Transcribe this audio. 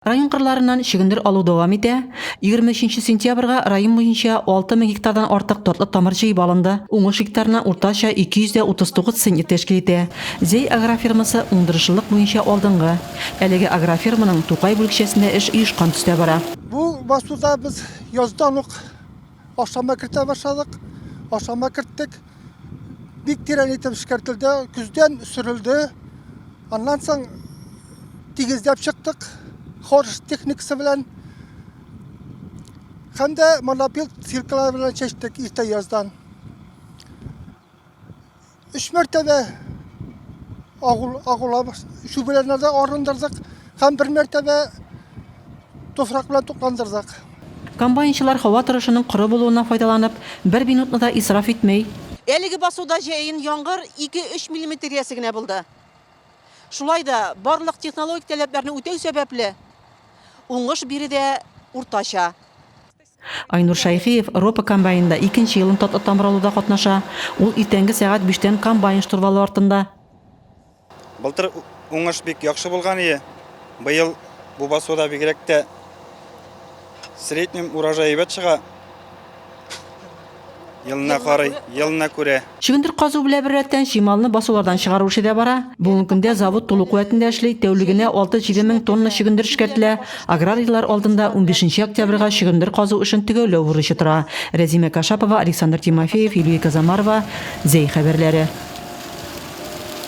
Район кырларыннан чөгендер алу дәвам итә. 23 сентябрьгә район буенча 6000 гектардан артык татлы тамыр җыеп алынды. Уңыш гектарына уртача 239 центнер тәшкил итә. Зәй агрофирмасы уңдырышлылык буенча алдынгы. Әлеге агрофирманың Тукай бүлекчәсендә эш оешкан төстә бара. Бу басуда без яздан ук ашлама кертә башладык. Ашлама керттек. Бик тирән итеп эшкәртелде, көздән сөрелде. Аннан соң тигезләп чыктык хорш техникасы белән. Һәм дә монопил силкалар белән чәчтек иртә яздан. Өч мәртәбә агул, агулап, чүбеләрне дә арындырдык һәм бер мәртәбә туфрак белән тукландырдык. Комбайнчылар һава торышының коры булуыннан файдаланып, бер минутны да исраф итми. Әлеге басуда җәен яңгыр ике-өч миллиметр тирәсе генә булды. Шулай да, барлык технологик таләпләрне үтәү сәбәпле, уңыш биредә уртача. Айнур Шәйхиев Ропа комбайнында икенче елын татлы тамыр алуда катнаша. Ул иртәнге сәгать биштән комбайн штурвалы артында. Былтыр уңыш бик яхшы булган ие. Быел бу басуда бигрәк тә среднем урожай әйбәт чыга. Елына карый, елына күрә. Чөгендер казу белән беррәттән чималны басулардан чыгару эше дә бара. Бүгенге көндә завод тулы куәтендә эшли, тәүлегенә 6-7 мең тонна чөгендер эшкәртелә. Аграрийлар алдында унбишенче октябрьгә чөгендер казу эшен төгәлләү бурычы тора. Рәзимә Кашапова, Александр Тимофеев, Юлия Казамарова, Зәй хәбәрләре.